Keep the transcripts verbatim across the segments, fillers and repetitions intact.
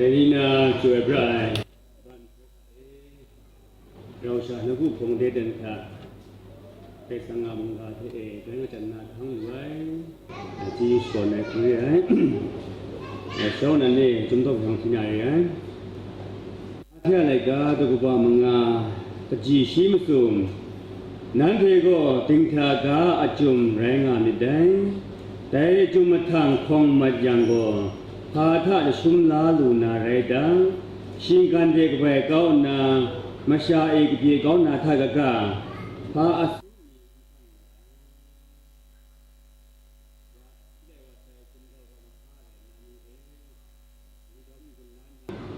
Dai ni na chyu ai bra ai, rau sha nawku hpawng de dan hta, Karai Kasang a mungga hte e, dai nga chyan na hkang lu ai, chyeju shakawn ai hku re ai. Shawng nan e, Chyum Tawk Hpang hpyi na re ai. Galatia laika daw kaba manga, kaji shi masum, nanhte gaw dinghta ga a chyum rai nga myit dai. Dai a chyum mahtang hkawng mat yang gaw, hpa hta dashum la lu na rai ta? Shinggan de kabai kau nna, masha e kabye kau na hta kaga, hpa a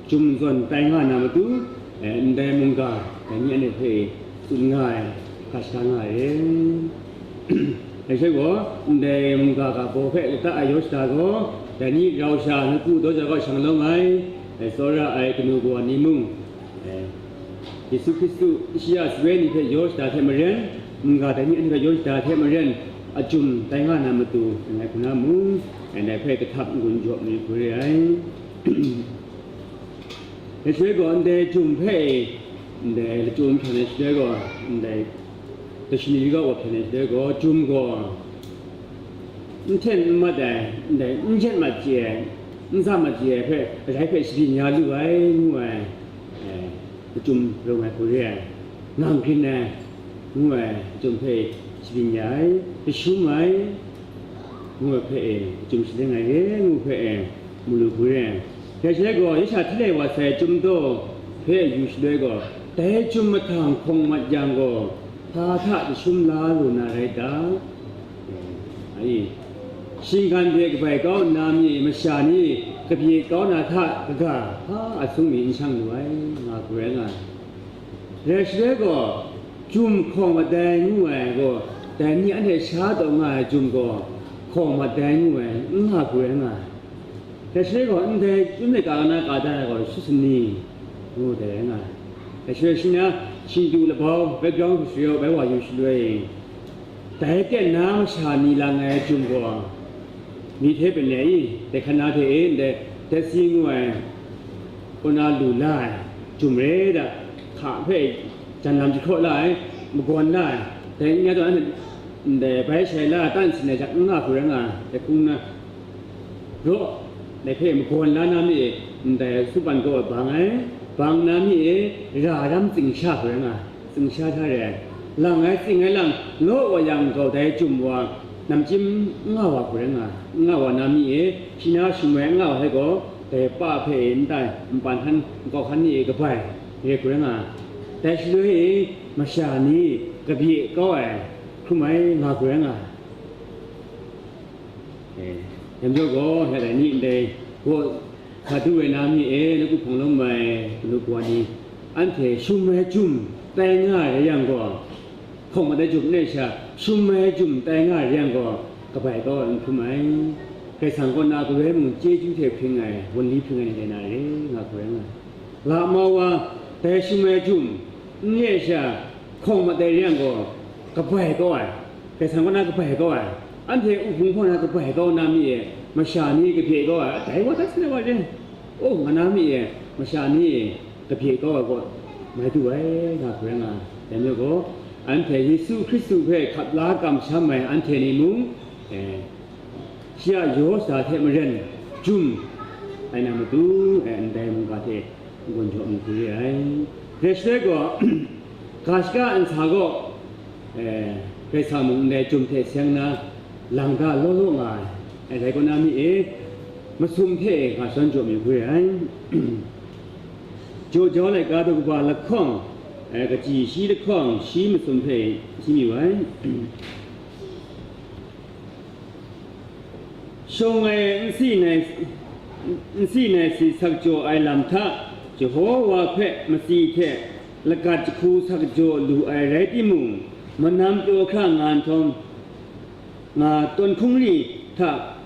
Chyum zawn tai nga na matu, eh, ndai mungga, dai ni anhte hpe tsun nga ai, ga shada nga ai. Dai hte gaw, ndai mungga ga baw hpe lata ai yaw shada gaw, dai ni rau sha nawku daw ja gaw shanglawng ai, eh, tsawra ai kanu kawa ni mung, eh, Yesu Hkristu shi a sape ni hpe yaw shada hte maren, mungga dai ni anhte hpe yaw shada hte maren, a chyum tai nga na matu, ngai hku na mung, ndai hpe kahtap n-gun jaw mayu hku re ai. Dai shaloi gaw, ndai chyum hpe e, ndai lachyum hpyan ai shaloi gaw, ndai dai shani ga wa hpyan ai shaloi gaw, chyum gaw n hten n mat ai, ndai n jet mat chye ai, n za mat chye ai hpe, arai hpe shabyin ya lu ai, ngu ai, eh, lachyum rawng ai hku re ai, ngang grin ai, ngu ai lachyum hpe shabyin ya ai, dashum ai, ngu ai hpe e, lachyum shaleng ai re, ngu hpe e, mu lu hku re ai. Dai shaloi gaw, Yesu hti lai wa sai chyum daw hpe yu shaloi gaw, dai chyum mahtang hkawng mat yang gaw, hpa hta dashum la lu na rai ta? Ai, shinggan de kabai kau nna mi masha ni kabye kau na hta kaga, hpa a sung mi n shang lu ai, nga hku rai nga ai. Rai shaloi gaw, chyum hkawng mat ai ngu ai gaw, dai ni anhte sha taw nga ai chyum gaw, hkawng mat ai ngu ai, n nga hku rai nga ai. Dai shaloi gaw, ndai chyum laika na ka da ai gaw, shi sani ngu dai rai nga ai. Dai shaloi shi na, Htingdu labau, background hku shayu bai wa yu shaloi, dai ten na masha ni lang ai chyum gaw, myi hte byin ai i, dai hkan na hte e, ndai Dead Sea ngu ai kaw na lu la ai, jum re da, hka hpe janlam jahkraw la ai, magawn la ai, dai n ya taw, anhte ndai bai shai la, tan sin ai jang n nga hku rai nga ai, dai hkung na, raw, dai hpe magawn la na mi e, ndai sumpan kaw ai bang ai, bang na mi e, ra ram tsing sha hku rai nga ai. Tsing sha sha re ai, lang ai tsing ai lang, law wa yang gau dai jum wa, namchyim n nga wa hku rai nga, n nga wa na mi e, shi na shum ai n nga wa hte gaw, dai pa hpe e n tai, npan hkan, nkau hkan ni e kabai, re hku rai nga, dai shaloi e, masha ni kabye kau ai, hkrum ai nga hku rai nga. Eh, dai majaw gaw, ya dai ni ndai gaw, sa du ai na mi e, nawku hpawng lawm ai kanu kawa ni, anhte shum ai jum tai nga ai rai yang gaw, hkawng mat ai jum n rai sha, shum ai jum tai nga ai rai yang gaw, kabai kau ai n hkrum ai. Karai Kasang kaw na galoi mung chyeju hte hpring ai, wunli hpring ai ni dai na re, nga hku rai nga ai. Lama wa, dai shum ai jum n rai sha, hkawng mat ai rai yang gaw, kabai kau ai. Karai Kasang kaw na kabai kau ai, anhte u hpung hpawng na kabai kau na mi e, masha ni kabye kau ai, dai wa dat sai wa ren, o, nga na mi e, masha ni kabye kau ai gaw, mai du ai, nga hku rai nga ai. Dai majaw gaw, anhte Yesu Hkristu hpe hkap la kamsham ai anhte ni mung, eh, shi a yaw shada hte maren jum ai na matu, eh, ndai mungga hte n-gun jaw n hku re ai. Dai shaloi gaw, ga shaka nsa gaw, eh, Karai Kasang mung ndai jum hte seng na lang ga law law nga ai, eh, dai kaw na mi e, masum hte e nga shawn jaw mi hku re ai. Jaw jau laika daw kaba lahkawng, eh, kaji shi lahkawng, shi masum hpe hpyi mi wa ai. Shawng ai nsi nai, nsi nai si sak jaw ai lam hta, Jehovah hpe matsi hte lagat jahku sak jaw lu ai rai timung, manam pyaw hkra nga nhtawm, nga tawn hkungri hta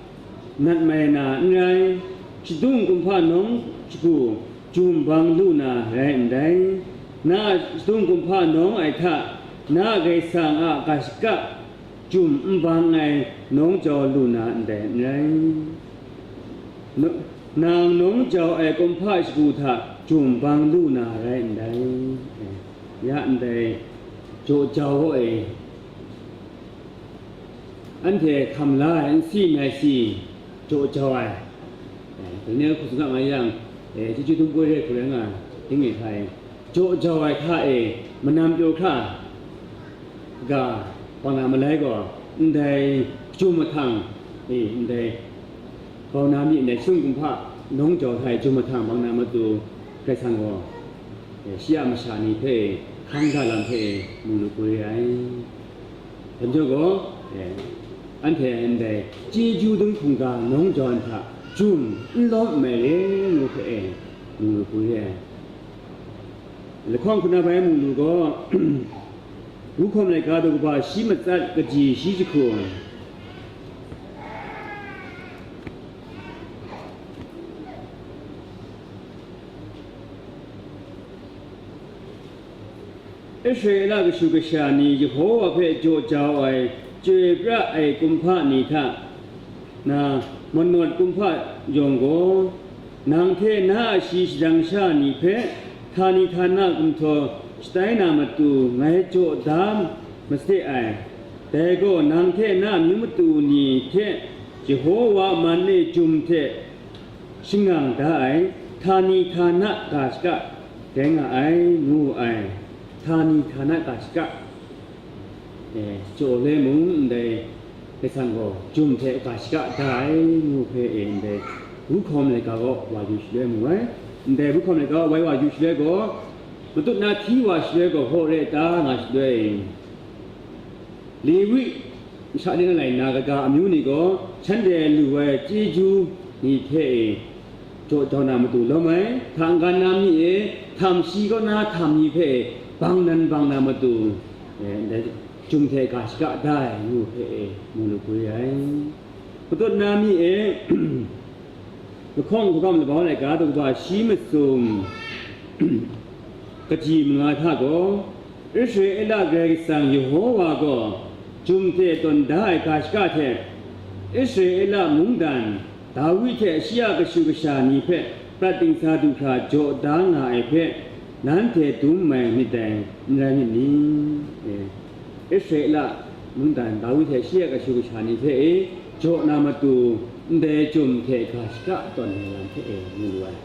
nat mai na n rai, shadung kumhpa nawng shagu jum bang lu na rai ndai. Na a shadung kumhpa nawng ai hta, na a Karai Kasang a ga shaka jum n bang ai nawng jau lu na ndai n rai. Nu-, Nang nawng jau ai kumhpa shagu hta jum bang lu na rai ndai. Ya ndai, jaw jau gaw e, anhte hkam la ai nsi mai si jaw jau ai. Dai ni hku tsun nga yang, chyeju dum poi re hku rai nga, ding e hta e, jaw jau ai hta e, manam pyaw hkra ga bang na malai gaw, ndai jum mahtang e, ndai grau na mi, ndai sung kumhpa nawng jau hta e jum mahtang bang na matu, Karai Kasang gaw, e, shi a masha ni hpe hkang ga lam hpe mu lu hku re ai. Dai majaw gaw, e, anhte ndai chyeju dum hkungga nawng jau ai hta jum n lawm n mai re ngu hpe e, mu lu hku re ai. Lahkawng hku na bai mu lu gaw, Wuhkawm laika daw kaba shi matsat kaji shi jahku. Israela kashu kasha ni Yehova hpe jaw jau ai chyoi pra ai kumhpa ni hta na, manawt kumhpa yawng gaw, nang hte na a shi shadang sha ni hpe htani htana gumhpraw shatai na matu ngai jaw da masade ai. Dai gaw nang hte na amyu matu ni hte Yehova a man e jum hte shangang da ai, htani htana ga shaka rai nga ai, ngu wu ai. Htani htana ga shaka, e, jaw le mung, ndai Karai Kasang gaw jum hte ga shaka da ai, ngu hpe e, ndai Wuhkawm laika gaw wa yu shaloi mu ai. Ndai Wuhkawm laika gaw wai wa yu shaloi gaw, matut na hti wa shaloi gaw, hpaw re ta nga shaloi, Lewi masha ni na lai na kaga amyu ni gaw, shanhte lu ai chyeju ni hte e, jaw jau na matu lawm ai, hta n-gan na mi e, htam shi kaw na htam ni hpe e, bang nan bang na matu, e, ndai jum hte ga shaka da ai ngu hpe e, mu lu hku re ai. Matut na mi e, lahkawng hkugam labau laika daw kaba shi masum kaji manga hta gaw, Israela Karai Kasang Yehova gaw jum hte tawn da ai ga shaka hte, Israela mungdan Dawi hte shi a kashu kasha ni hpe prat dingsa du hkra jaw da nga ai hpe, nanhte dum mai myit dai, n rai myit ni? E, Israela mungdan Dawi hte shi a kashu kasha ni hpe e jaw na matu, ndai jum hte ga shaka tawn ai lam hpe e mu lu ai.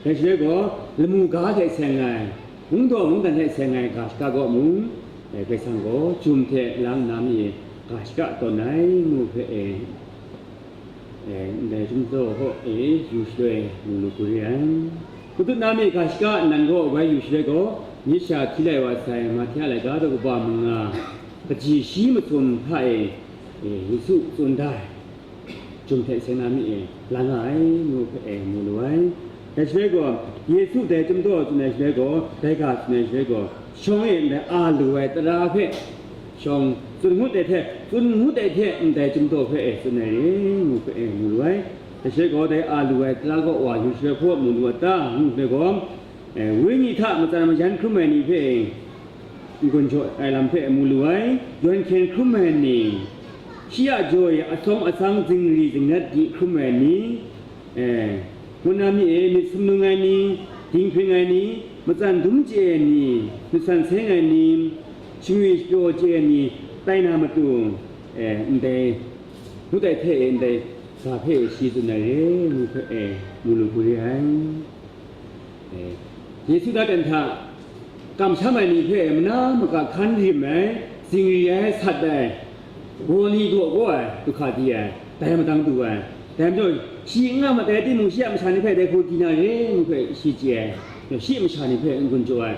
Dai shaloi gaw, lamu ga hte seng ai, mungdaw mungdan hte seng ai ga shaka kaw mung, e, Karai Kasang gaw jum hte lang na mi e ga shaka tawn ai ngu hpe e, e, ndai chyum daw hkaw e yu shaloi mu lu hku re ai. Matut na mi ga shaka nnan gaw wai yu shaloi gaw, myit sha hti lai wa sai, Mahtia laika daw kaba manga, kaji shi masum hta e, e, Yesu tsun da ai. Jum hte seng na mi e, la nga ai, ngu hpe e, mu lu ai. Dai shaloi gaw, Yesu dai chyum daw tsun ai shaloi gaw, dai ga tsun ai shaloi gaw, shawng e ndai a lu ai tara hpe, shawng tsun ngut ai hte, tsun ngut ai hte ndai chyum daw hpe e tsun ai re, ngu hpe e, mu lu ai. Dai shaloi gaw, dai a lu ai tara gaw wa yu shaloi hpaw mu lu a ta, ngu hpe gaw, e, wenyi hta matsan mayan hkrum ai ni hpe e, n-gun jaw ai lam hpe mu lu ai, yawn hkyen hkrum ai ni, shi a jaw e asawng asang zingri zingnat di hkrum ai ni, e, ngu na mi e, myit sumnung ai ni, dinghpring ai ni, matsan dum chye ai ni, matsan seng ai ni, shingwi shapyaw chye ai ni, tai na matu, e, ndai, ngut ai hte e ndai ga hpe shi tsun ai re, ngu hpe e, mu lu hku re ai. E, Yesu da ten hta, kamsham ai ni hpe mana maka hkan rim ai, zingri ai, sat ai, gaw ni gaw gaw ai, du hka di ai, dai madang du ai. Dai majaw, shi n nga mat ai timung, shi a masha ni hpe dai hku di na re ngu hpe shi chye ai. Shi a masha ni hpe n-gun jaw ai.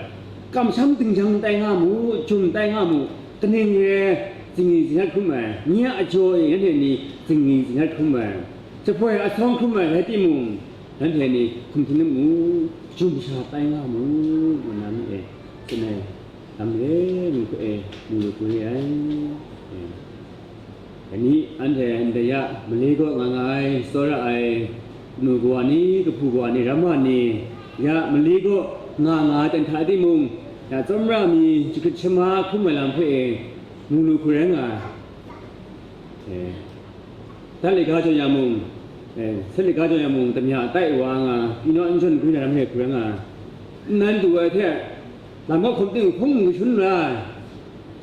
Kamsham dingjang tai nga mu, jum tai nga mu, kaning re ai, zingri zingnat hkrum ai, nye a jaw e nanhte ni zingri zingnat hkrum ai, jahpoi asawng hkrum ai rai timung, nanhte ni hkum htin n mu, jum sha tai nga mu, ngu na mi e, tsun ai lam re, ngu hpe e, mu lu hku re ai. E, dai ni anhte ndai ya mali kaw nga nga ai, tsawra ai, kanu kawa ni, kahpu kawa ni, ramma ni, ya mali kaw nga nga ai ten hta timung, ya tsawmra mi jahkrit shama hkrum ai lam hpe e, mu lu hku rai nga ai. E, Tat laika jaw ya mung, Saliga jaw yang mung damya tai wa nga, pyi naw n jawn gwi na lam re hkru rai nga, nnan du ai hte, lam kaw hkum ting hpung kashun la ai,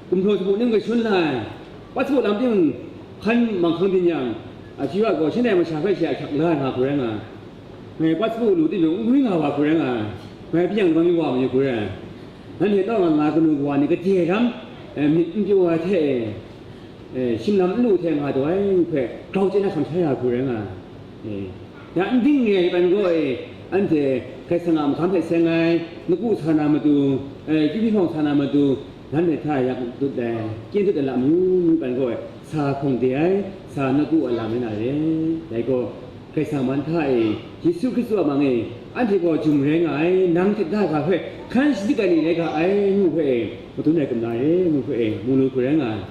gumhpraw shagu ning kashun la ai, pat shagu lam ting hkan manghkang byin yang, a, shi wa gaw shanhte masha hpe shi a hkyak la ai nga hkru rai nga, ngai pat shagu lu timung n gwi nga wa hkru rai nga, ngai pyi yang lawang yu wa mayu hkru rai. Nanhte taw nga nga kanu kawa ni gade ram, e, myit n pyaw ai hte e, e, shinglam n lu hte nga taw ai ngu hpe grau chye na hkam sha ya hku rai nga ai. E, ya n ding re ai pan gaw e, anhte Karai Kasang a mahkam hpe seng ai, lagu sa na matu, e, kyu hpyi hpawng sa na matu, nanhte hta yak dut ai, kyen dut ai lam yu ngu pan gaw e, sa hkawng de ai, sa nawku a lam rai na re. Dai gaw, Karai Kasang man hta e, Yesu Hkristu a mang e, anhte gaw jum rai nga ai, nang hte da ga hpe hkan shadik ai ni rai ga ai, ngu hpe e, madun ai kumla e, ngu hpe e, mu lu hku rai nga ai.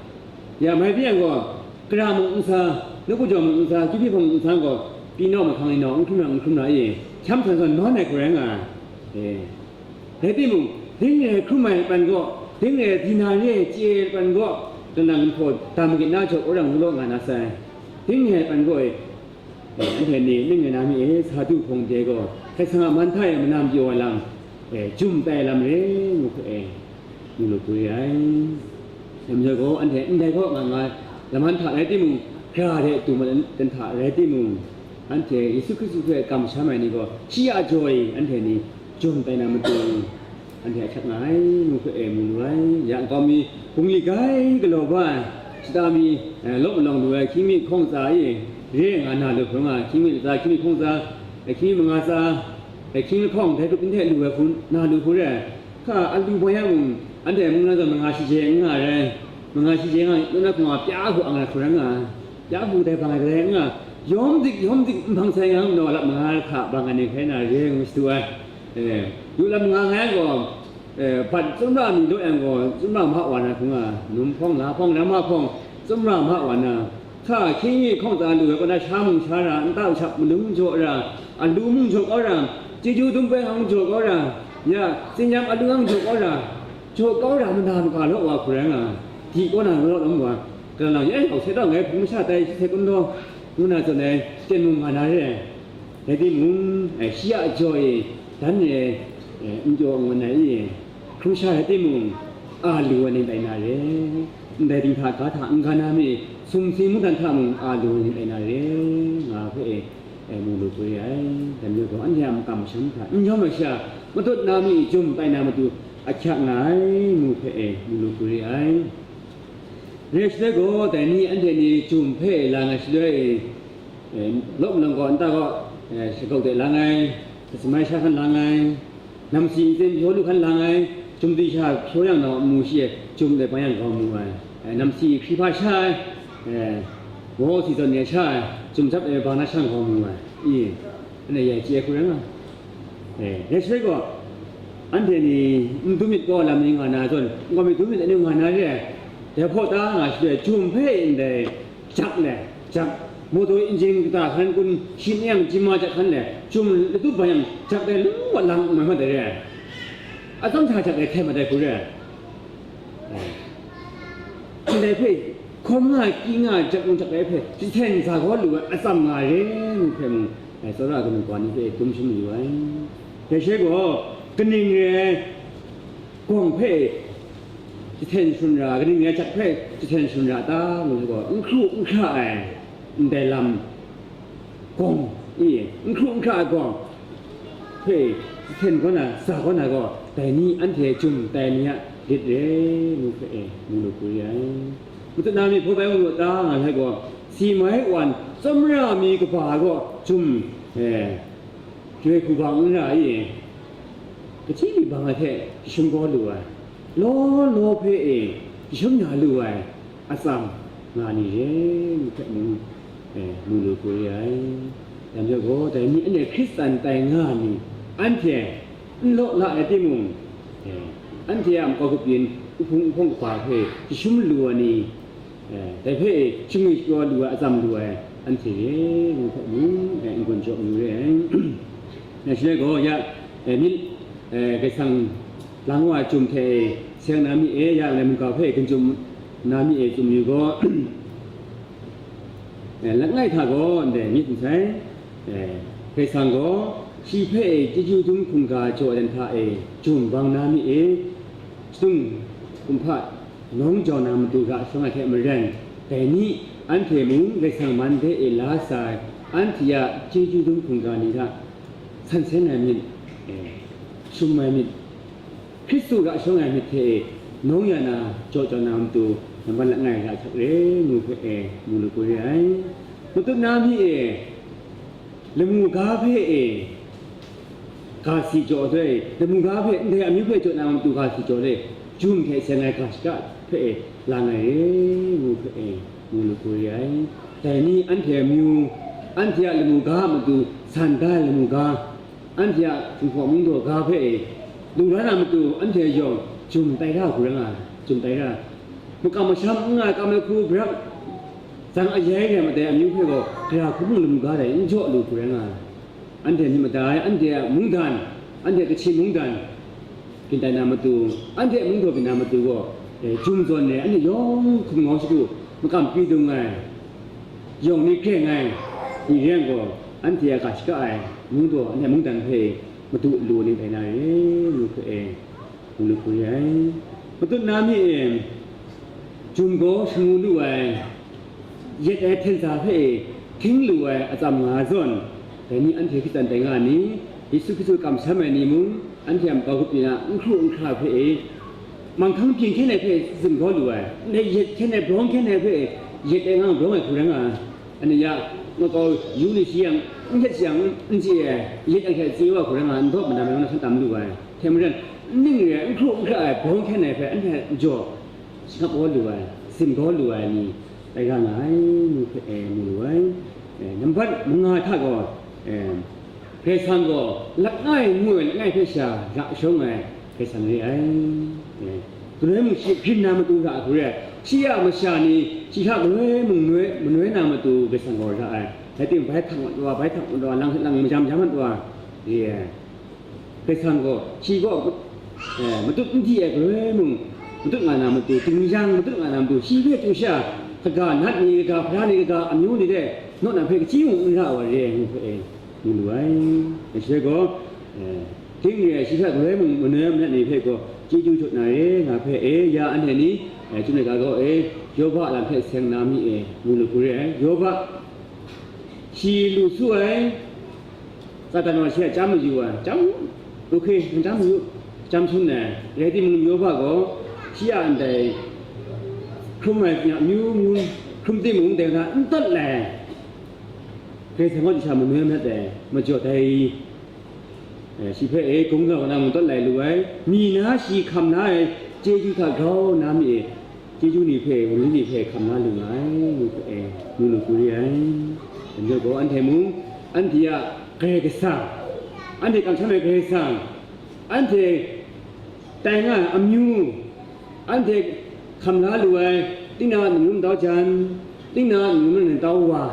Ya mai pyi yang gaw, kara mung n sa, nawku jau mung n sa, kyu hpyi hpawng mung n sa gaw, pyi naw mahkang ni naw n hkrum na, n hkrum na e, hkyam htan zawn nawn ai hku rai nga ai. E. Rai timung, ding re hkrum ai pan gaw, ding re dinari e chye ai pan gaw, kalang hpaw dam git na jaw, wora ngu law nga na sai. Ding re ai pan gaw e, e, anhte ni ning rai na mi e, sa du hpawng de gaw, Karai Kasang a man hta e manam pyaw ai lam, e, jum tai ai lam re, ngu hpe e, mu lu hku re ai. Dai majaw gaw, anhte ndai kaw nga nga, laman hta rai timung, gara de tu mat dan hta rai timung, anhte Yesu Hkristu hpe kamsham ai ni gaw, shi a jaw e anhte ni jum tai na matu, anhte a hkyak nga ai, ngu hpe e mu lu ai. Ya nkau mi, bungli grai galaw ba ai, shata mi, e, law malawng lu ai, hkying mi hkawng tsa e, re nga na lu hkrum nga, hkying mi latsa, hkying mi hkawng tsa, e, hkying mi manga tsa, e, hkying lahkawng, dai grup ni hte lu ai hku na lu hku re ai. Hka a lu bawng yang mung, anhte mung na zawn manga shaje n nga ai rai, manga shaje nga, law na hkawng a pya hku ang ai hku rai nga ai. Pya hku dai bang ai kadai n nga, yawm dik, yawm dik, nhpang sai nga, naw lap manga hka bang ai ni hkrai na re ngu shadu ai. E, yu lam nga nga yang gaw, e, bat tsawmra mi law yang gaw, tsawmra ma wa na hkung a, num hpawng, la hpawng, ram ma hpawng, tsawmra ma wa na, hka hkying mi hkawng tsa lu ai kaw na sha mung sha ra, nta shap malung jaw ra, alu mung jaw kau ra, chyeju dum poi hkang jaw kau ra, ya, tsinyam alu hkang jaw kau ra, jaw kau ra, mada maka law wa hku rai nga, di kaw na law lawm wa, kalang lang, ya, hkau sai tau ngai hpung masha tai shi sai kun law, ngu na zawn ai, ten mung nga na re ai. Rai timung, e, shi a jaw e, dan re, e, n pyaw n wan ai, e, hkrum sha rai timung, a lu ai ni tai na re, ndai dinghta ga hta n-ga na mi, sumsing mungdan hta mung a lu ai ni tai na re, nga hpe e, e, mu lu hku re ai. Dai majaw gaw, anhte a makam masham hta n yawm ai sha, matut na mi jum tai na matu, a hkyak nga ai, ngu hpe e, mu lu hku re ai. Rai shaloi gaw, dai ni anhte ni jum hpe la nga shaloi e, e, lawp malawng gaw, nta gaw, e, shakauk de lang ai, hta shamai sha hkan lang ai, namsi ntsin hpyaw lu hkan lang ai, jum di sha hpyaw yang gaw, mu shi e, jum de bang yang gaw mu ai, e, namsi hkri hpa sha ai, e, maw si zawn ni sha ai, jum jap e bang na shang gaw mu ai, i, anhte yai chye ai hku rai nga. E, dai shaloi gaw, anhte ni n dum myit gaw lam ni nga na zawn, n gaw myit dum myit anu nga na re ai, dai hpaw ta nga shaloi, jum hpe ndai, jak le, jak, mawtaw injin kata hkan kun, shi ni yang jima jak hkan le, jum latup bang yang, jak dai lu wa lang n mai mat dai re ai. Atsam hta jak dai hte mat dai hku re ai. Ndai hpe, hkawm nga, kyi nga, jak lung jak dai hpe, jahten za gaw lu ai atsam nga re, ngu hpe mung, dai tsawra kanu kawa ni hpe dum shangun yu ai. Dai she gaw, kaning re ai, gawng hpe jahten shangun ra, kaning re ai jak hpe jahten shangun ra ta, ngu gaw, n hkru n hkra ai, ndai lam gawng, i, n hkru n hkra ai gawng hpe jahten kaw na, sa kaw na gaw, dai ni anhte jum tai ni a lit re, ngu hpe e, mu lu hku re ai. Matut na mi hpaw bai mu lu ta, nga ai gaw, si mai wan tsawmra mi kaba ai gaw jum, e, Joi hku bang n ra i, kachyi bang ai hte jashum gaw lu ai, law law hpe e jashum ya lu ai atsam nga ni re, ngu hpe mung, e, mu lu hku re ai. Dai majaw gaw, dai ni anhte Hkristan tai nga ai ni, anhte n law la ai timung, e, anhte a makau kabyin, uhpung uhpawng kaba hpe jashum lu ai ni, E, dai hpe e, shingwi shapyaw lu ai, atsam lu ai, anhte re, ngu hpe mung, e, n-gun jaw mayu re ai. E, shaloi gaw, ya, e, myit, e, Karai Kasang lang wa ai jum hte e, seng na mi e, ya, ndai mungga hpe gun jum na mi e, tsun mayu gaw, e, langai hta gaw, ndai myit nsai, Karai Kasang gaw shi hpe e chyeju dum hkungga jaw ai hta e jum bang na mi e, shadung kumhpa nawng jau na matu ra shawng ai hte maren, dai ni anhte mung Karai Kasang man de e la sa ai, anhte a chyeju dum hkungga ni hta san seng ai myit, e, shum ai myit, Hkristu ra shawng ai myit hte e nawng ya na jaw jau na matu, nambat langai ra hkyak re ngu hpe e mu lu hku re ai. Matut na mi e, lamu ga hpe e ga si jaw doi, lamu ga hpe ndai amyu hpe jaw na matu ga si jaw doi, jum hte seng ai ga shaka hpe e lang ai re ngu hpe e mu lu hku re ai. Dai ni anhte amyu, anhte a lamu ga a matu san da ai lamu ga, anhte a Jinghpaw Mungdaw ga hpe e lu la na matu, anhte yawng jum tai ra hku rai nga ai, jum tai ra ai. Makam masham n nga ai kam ai hku brak, zang ayai rai matai amyu hpe gaw, gara hku mung lamu ga dai n jaw lu hku rai nga ai. Anhte myit mada ai, anhte a mungdan, anhte a Kachin mungdan, byin tai na matu, anhte a mungdaw byin na matu gaw, e, jum zawn re, anhte yawng hkum ngau shagu, makam pyidung ai, yawng ni kreng ai, ni ren gaw, anhte a ga shaka ai mungdaw, anhte a mungdan hpe madu lu ni tai na re, ngu hpe e, ngu lu hku re ai. Matut na mi e, jum gaw shangu lu ai, yet ai hten sa hpe e hting lu ai atsam nga zawn, dai ni anhte hkritsan tai nga ai ni, Yesu Hkristu kamsham ai ni mung, anhte a makau grup byin a n hkru n hkra hpe e, manghkang byin hkyen ai hpe zinggaw lu ai, ndai yet hkyen ai, brawng hkyen ai hpe e, yet ai nga brawng ai hku rai nga ai. Anhte ya makau yu ni shi yang, n hkyet shi yang, n chye ai, yet yang hte chye wa hku rai nga ai, n dawp madam ai, n hkan tam lu ai. Hte maren, n ning re ai, n hkru n hkra ai, brawng hkyen ai hpe anhte jaw, shanap gaw lu ai, sim gaw lu ai ni, tai ra nga ai, ngu hpe e mu lu ai. E, nambat manga hta gaw, e, Karai Kasang gaw langai ngu ai langai hpe sha ra shawng ai Karai Kasang re ai. E, galoi mung shi grin na matu ra hku re ai, shi a masha ni shi hta galoi mung noi, manoi na matu Karai Kasang gaw ra ai. Rai timung, bai htak mat wa, bai htak mat wa, lang hte lang majam majam mat wa, re ai. Karai Kasang gaw, shi gaw, eh, matut n di ai galoi mung, matut nga na matu, dingnyang matut nga na matu, shi hpe chyu sha, kaga nat ni, kaga hpara ni, kaga amyu ni de, naw na hpe kaji mung n ra wa re ai ngu hpe e, mu lu ai. Dai shaloi gaw, eh, hting re ai shi hpe galoi mung manoi manat ni hpe gaw, chyeju jaw na re, nga hpe e, ya anhte ni, eh, chyum ai ga gaw e, Yoba a lam hpe seng na mi e, mu lu hku re ai. Yoba, shi lu su ai, Satan gaw shi a chyam mayu ai, chyam, ok, n chyam mayu, chyam shangun ai, rai timung, Yoba gaw shi a ndai hkrum ai amyu myu hkrum timung, dai hta n tawt lai, Karai Kasang gaw shi sha manoi mat ai, majaw dai, eh, shi hpe e, gunglau na mung tawt lai lu ai, mi na shi hkam na ai chyeju hta grau na mi e, chyeju ni hpe, wunli ni hpe hkam la lu nga ai, ngu hpe, e, mu lu hku re ai. Dai majaw gaw, anhte mung, anhte a Karai Kasang, anhte kamsham ai Karai Kasang, anhte tai nga ai amyu, anhte hkam la lu ai, tinang a ningrum tau jan, tinang a ningrum tau wa,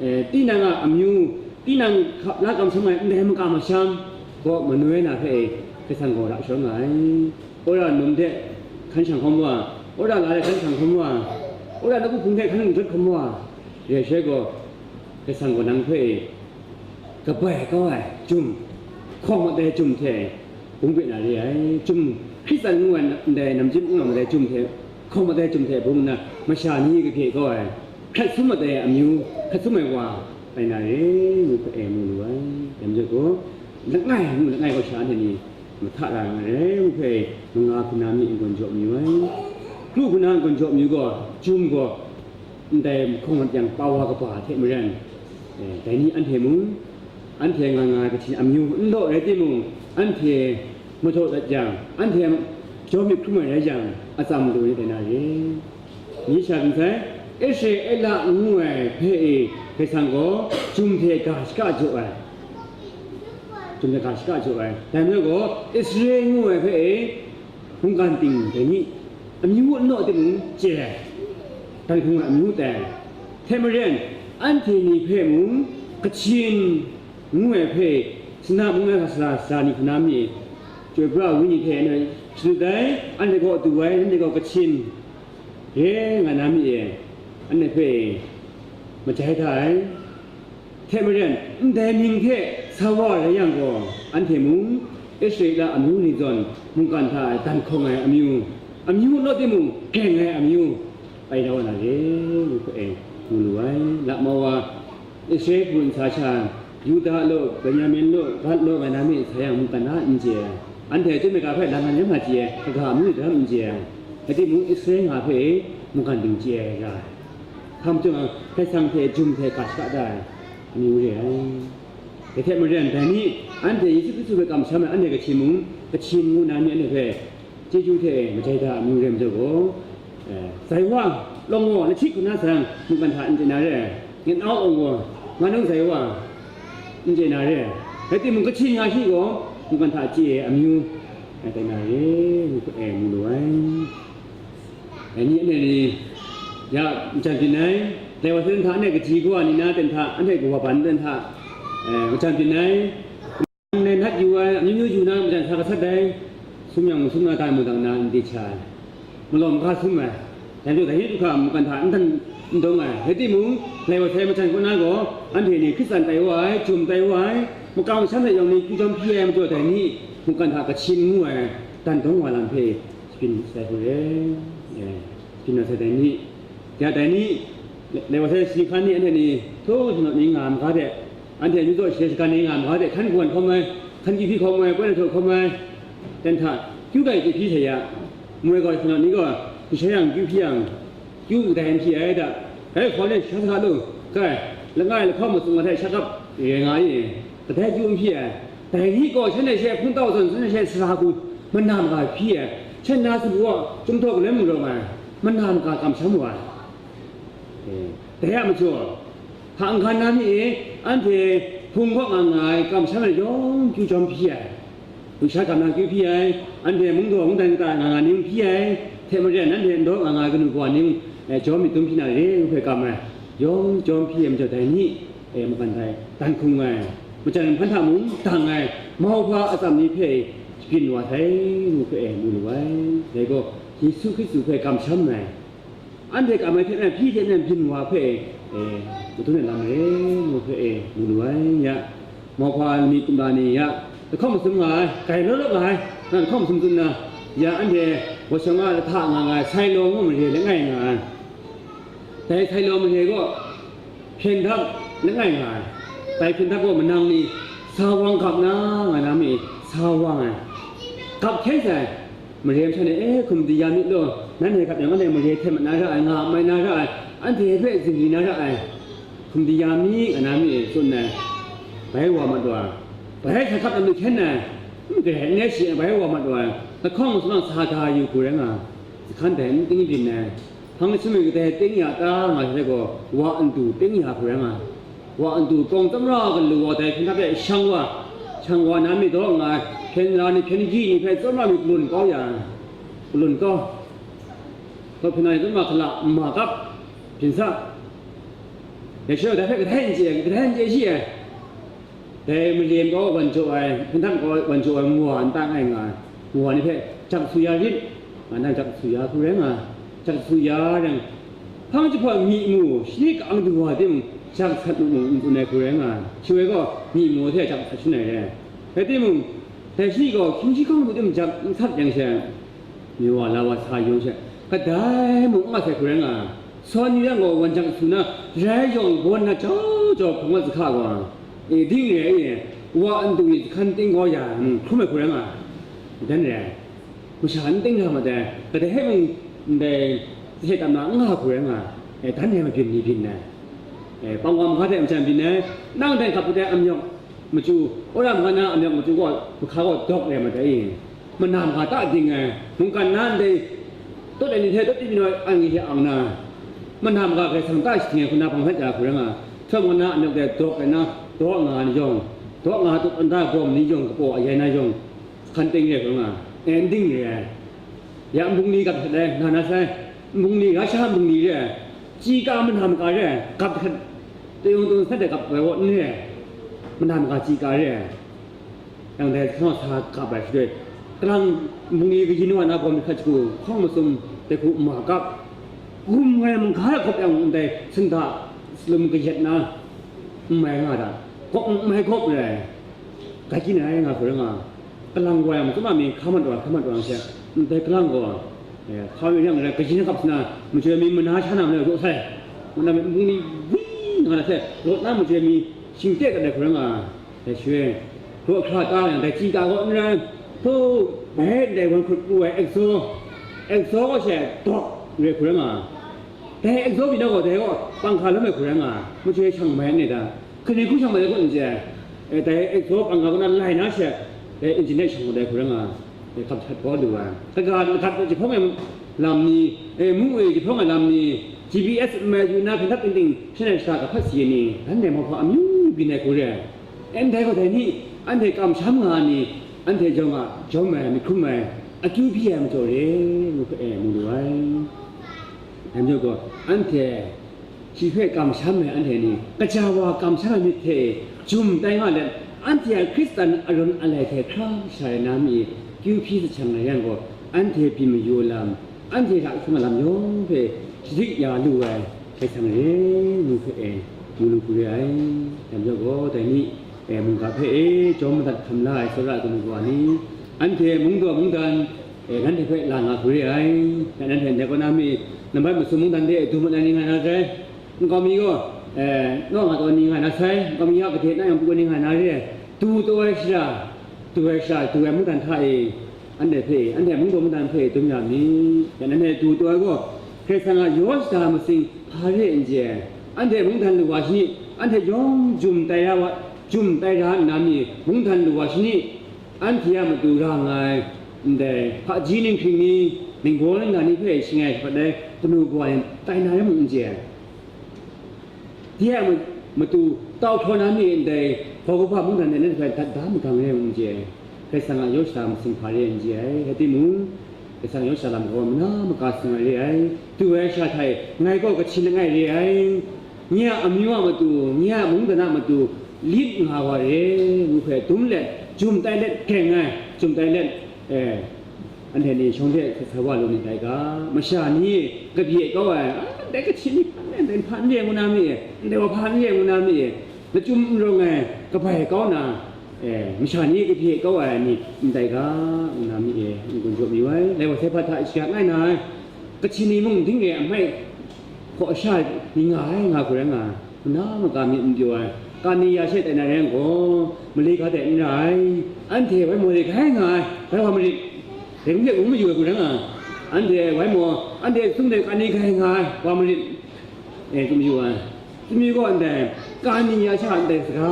eh, tinang a amyu, tinang hkap la kamsham ai ndai makam masham gaw manoi na hpe e, Karai Kasang gaw ra sharawng nga ai. Wora num de hkan shang hkawm wa, wora la de hkan shang hkawm wa, wora nawku hpung de hkan jawt hkawm wa, re ai shaloi gaw, Karai Kasang gaw nang hpe e, kabai kau ai chyum, hkawng mat ai chyum hte, bung byin na re ai. Chyum, Hkristu ngu ai ndai namchyum n nga mat ai chyum hte, hkawng mat ai chyum hte bung nna, masha ni kage kau ai, hkrat sum mat ai amyu, hkrat sum ai wa, rai na re, ngu hpe e mu lu ai. Dai majaw gaw, langai ngu langai kau sha anhte ni mahta ra nga ai, ngu hpe manga hku na mi n-gun jaw mayu ai. Kru hku na n-gun jaw mayu gaw, chyum gaw, ndai hkawng mat yang pa wa kaba hte maren, eh, dai ni anhte mung, anhte nga nga ai Kachin amyu n law rai timung, anhte majaw dat yang, anhte jaw myit hkrum ai rai yang, atsam lu ni dai na re. Ni sha ntsa, Israela ngu ai hpe e, Karai Kasang gaw jum hte ga shaka jaw ai, jum hte ga shaka jaw ai. Dai majaw gaw, Israel ngu ai hpe e, mungkan ting dai ni, amyu n law timung chye ai, dan hkung ai amyu tai ai. Hte maren, anhte ni hpe mung, Kachin ngu ai hpe, Sina mung ai sara sara ni hku na mi, chyoi pra ai wenyi hte anhte shadut ai, anhte gaw du ai, anhte gaw Kachin re nga na mi e, anhte hpe majai hta ai. Hte maren, ndai mying hte sa wa rai yang gaw, anhte mung Israela amyu ni zawn mungkan hta dan hkawng ai amyu, amyu law timung, greng ai amyu, pai da wa na re, ngu hpe, ngu lu ai. Lamau wa, Israel hku nsa sha, Yuda law, Benyamin law, Gad law, nga na mi sa yang, mungkan hta n chye ai. Anhte chyum ai ga hpe lang nga na ma chye ai, kaga amyu ni daram n chye ai. Rai timung, Israel nga hpe mungkan ding chye ai ra ai. Hkam chyawm yang, hkrai sang hte jum hte ga shaka da ai amyu re ai. Dai hte maren, dai ni, anhte Yesu Hkristu hpe kamsham ai, anhte Kachin mung, Kachin ngu na mi anhte hpe chyeju hte majai da ai amyu re majaw gaw, eh, zai wa, lawng wa, lahti hku na sang, mungkan hta n chye na re ai. Ngen au lawng wa, nga nung zai wa, n chye na re ai. Rai timung, Kachin nga shi gaw, mungkan hta chye ai amyu, eh, tai na re, ngu hpe, eh, mu lu ai. Dai ni, anhte ni, ya, majan byin ai, lai wa sai hta anhte kaji kawa ni na ten hta, anhte kawa ban ten hta, eh, majan byin ai, ndai nat yu ai, amyu myu yu na majan sa gasat ai, sum yang masum na tai mung dang na n di cha ai, malawm ga sum ai, yan jaw dai ni du hkra mungkan hta n dan n dawng ai, rai timung, lai wa sai majan kaw na gaw, anhte ni hkrit tsan tai wa ai, jum tai wa ai, makam masham hte yawng ni hku jawm hpyi ai majaw dai ni, mungkan hta Kachin ngu ai, dan dawng wa lam hpe, Shapyin sai hku re, eh, shapyin na sai dai ni, ya dai ni, le-, le wa sai shi hkan ni, anhte ni, htaw shanawn ni nga maga de, anhte myu zaw shi shagan ni nga maga de, hkan kawan hkawm ai, hkan kyu hpyi hkawm ai, poi na htaw hkawm ai, ten hta, kyu gai kyu hpyi sai ya, moi gaw shanawn ni gaw, kyu shai yang, kyu hpyi yang, kyu kadai n hpyi ai da, rai hkaw ni sha sa lu, kai, langai lahkawng masum wa hte sha kap re nga i, kadai kyu n hpyi ai, dai ni gaw shanhte she hpung tau zawn, shanhte she sara hku, mana maga hpyi ai, shan na sabu gaw, chyum htaw galoi mung rawng ai, mana maga kamsham wa ai. Eh, dai a majaw, hka n hkan na mi e, anhte hpung kaw nga nga ai, kamsham ai yawng kyu jawm hpyi ai. Lusha gam na kyu hpyi ai, anhte mungdaw mungdan kata nga nga ning hpyi ai, hte maren nanhte ndaw nga nga ai kanu kawa ning, eh, jawm myit dum hpyi na re, ngu hpe kam ai, yawng jawm hpyi ai majaw dai ni, eh, mungkan hta dan hkung ai, majan hpan hta mung dang ai, mauhpa atsam ni hpe shabyin wa sai, ngu hpe, eh, mu lu ai. Dai gaw Yesu Hkristu hpe kamsham ai. Anhte kam ai hte maren, hpyi hte maren byin wa hpe, e, madun ai lam re, ngu hpe, e, mu lu ai, ya. Mauhpa ni, kumla ni, ya, lahkawng masum nga ai, gai law law nga ai, na lahkawng masum tsun na, ya, anhte wa shawng a lahta nga nga ai, Sailaw ngu mare langai nga ai. Dai Sailaw mare gaw, hpyen htak langai nga ai. Dai hpyen htak gaw manang ni sa wang gap na, nga na mi, sa wang ai. Gap hkyen sai. Mare masha ni, "E, hkum di ya myit law, nanhte hkap yang anhte mare hten mat na ra ai, nga mai na ra ai, anhte hpe zingri na ra ai, hkum di ya mi, nga na mi," tsun ai. Bai wa mat wa, bai sa hkap lam hkyen ai, n garai n rai shi ai, bai wa mat wa, lahkawng sumlang sa ga yu hku rai nga, jahkan dai n ting byin ai. Hpang sumwi kadai ting ya ta nga sai gaw, wa ntu ting ya hku rai nga ai. Wa ntu pawng tsawmra galu wa dai hpyen hta hpe shang wa, shang wa na mi daw nga ai, hpyen ra ni hpyen gyi ni hpe tsawmra mi galun kau ya ai. Galun kau. Kau hpyen na ni tsawmra hkala ma kap, byin sa. Ya sha dai hpe kadai n chye ai, kadai n chye shi ai. Dai malem kau wan jaw ai, hpyen htam kau wan jaw ai nwa nta ngai nga ai, nwa ni hpe, "Jak su ya rit," nga na, jak su ya hku rai nga ai. Jak su ya yang, hpang jahpawt myi mu, shani ka-ang du wa timung, jak sat mu mu n tsun ai hku rai nga ai. Shi woi gaw, myi mu hte jak sat shangai ai. Rai timung, dai shani gaw hkying shi hkawng du timung jak n sat yang she, Myi wa la wa sa yawng she, kadai mung n nga sai hku rai nga ai. Sawn yu yang gaw, wan jak su na, rai yawng bawn na jau jau hpung wa zahka gaw, e, ding re ai e, wa ntu ni jahkan ting kau ya, mm, hkrum ai hku rai nga ai. Dan re ai. Masha n ting ra ma dai, kadai hpe mung ndai sahte tam na n nga hku rai nga ai. E, dan re ai mabyin ni byin ai. E, pang wa mahka hte majan byin ai, nang dai hkap dai amyawk, Machyu, wora mahka na amyawk machyu gaw, mahka gaw dawk re ma dai i? Mana maga ta ding ai, mungkan na ndai, tawt ai ni hte tawt di byin ai ang ni hte ang na, mana maga Karai Kasang ta shating ai hku na hpang hkrat ya hku rai nga, htawt mahka na amyawk dai dawk ai na, dawk nga ni yawng, dawk nga tut nta bawm ni yawng, kapaw ayai na yawng, hkan ting re hku rai nga, e, n ding re ai. Ya nbung ni gap hkrat ai, na na sai, nbung ni, rasha nbung ni re ai, chyi ka mana maga re ai, gap hkrat, tayung tayung sat ai gap ai gaw n re ai, mana maga chyi ka re ai. Yang dai sa sa gap ai shaloi, kalang nbung ni kayin wa na gawm hkrat shagu, hkawng masum, dai hku ma gap, gum ngai mungga ai hkawp yang ndai sunda salum kayat na, N mai nga da, gawp n mai gawp re ai, grai kyin ai nga hkru rai nga, kalang wa yang, macum a mi hka mat wa, hka mat wa yang she, ndai kalang gaw, eh, hka wa yang rai, kayin hkap sina, majoi mi mana sha na ma le, raw sai, mana mi nbung ni wi nga na sai, rawt na majoi mi shingte kat ai hkru rai nga, dai shaloi, raw hkra ta yang, dai chyi ta gaw n rai, hto, bai ndai wan hkut pru ai exhaust, exhaust gaw she dawk re hkru rai nga, dai exhaust pyi na gaw, dai gaw panghka lawm ai hkru rai nga, majoi shang mai n rai da. Hkani hku shang mat ai kaw n chye ai, e, dai exhaust panghka kaw na lai na she, e, engine shang mat ai hkru rai nga, e, hkap htat kau lu ai. Kaga lahkap e jahpawng e lam ni, e, mu e jahpawng e lam ni, G P S n mai yu na hpyen htat ting ting, shanhte shara kahpat si ai ni, nanhte mauhpa amyu byin ai hku re ai. E, ndai gaw dai ni, anhte kamsham nga ai ni, anhte jawng a jawm ai, myit hkrum ai, akyu hpyi ai majaw re, ngu hpe, e, mu lu ai. Dai majaw gaw, anhte, shi hpe kamsham ai anhte ni, kaja wa kamsham ai myit hte jum tai nga let, anhte a Hkristan arawn alai hte hkra sha ai na mi, kyu hpyi sa shang ai yang gaw, anhte byin mayu lam, anhte hta hkrum ai lam yawng hpe shadik ya lu ai, Karai Kasang re, ngu hpe e, mu lu hku re ai. Dai majaw gaw, dai ni, e, mungga hpe e, jawm madat hkam la ai tsawra ai kanu kawa ni, anhte mungdaw mungdan, e, nanhte hpe la nga hku re ai. Ya nanhte ndai kaw na mi, nambai masum mungdan de du mat ai ni nga na sai, nkau mi gaw, e, naw nga taw ni nga na sai, nkau mi ya gade na yang pru ai ni nga na re ai, du taw ai shara, du ai shara, du ai mungdan hta e, anhte hpe, anhte mungdaw mungdan hpe dum ya mi. Ya nanhte du taw ai gaw, Karai Kasang a yaw shada masing hpa re ai n chye ai, anhte mungdan lu wa shani, anhte yawng jum tai ra wa, jum tai ra nna mi, mungdan lu wa shani, anhte a matu ra nga ai, ndai hpaji ninghpring ni, ningbaw ningla ni hpe shangai shapat ai kanu kawa ni tai na rai mung n chye ai. Dai a ma-, matu tau hkraw na mi ndai hpaw kahpa mungdan de nanhte hpe dat da magang re ai mung n chye ai. Karai Kasang a yaw shada masing hpa re ai n chye ai. Rai timung, Karai Kasang a yaw shada lam gaw mana maka sing ai re ai. Du ai sha hta e, ngai gaw kachyin langai re ai. Nye a amyu a matu, nye a mungdan a matu, lit nga wa re, ngu hpe dum let, jum tai let, geng ai, jum tai let, e, anhte ni shawng hte sa sa wa lu myit dai ga, masha ni kabye kau ai, a, ndai kachyin ni hpa n re, ndai hpa n re ngu na mi e, ndai wa hpa n re ngu na mi e, lachyum n rawng ai kabai kau na, e, masha ni kabye kau ai ni ndai ga, ngu na mi e, n-gun jaw mayu ai, lai wa sai hpa hta shaka ngai na ai, kachyin ni mung ding re a mai hkaw sha ni nga ai, nga hku rai nga ai. Mana maka myit n pyaw ai, kani ya she tai na rai yang gaw, mali ga dai n ra ai, anhte wai maw de grai nga ai, grai wa marit, dai hpung de hpung mayu ai hku rai nga ai, anhte wai maw, anhte sum de kani grai nga ai, wa marit, e, tsun mayu ai, tsun mayu gaw ndai, kani ya sha ndai saga,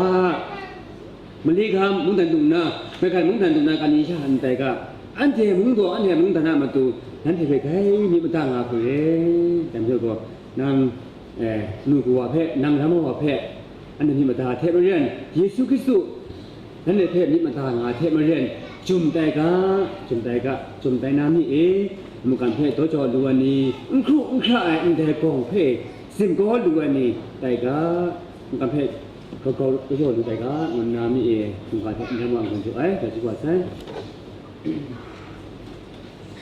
mali ga mungdan dung nna, maigan mungdan dung nna kani sha ndai ga, anhte mungdaw, anhte mungdan a matu, nanhte hpe grai myit mada nga hku re, dai majaw gaw, nang, e, nu kawa hpe, nang ram wa hpe, anhte myit mada hte maren, Yesu Hkristu, nanhte hpe myit mada nga hte maren, jum tai ga, jum tai ga, jum tai na mi e, mungkan hpe daw jaw lu ai ni, n hkru n hkra ai ndai gawng hpe, sim kau lu ai ni tai ga, mungkan hpe grau grau daw jaw lu tai ga, ngu nna mi e, mungkan hte n ram wa n-gun jaw ai, ga chyu wa sai.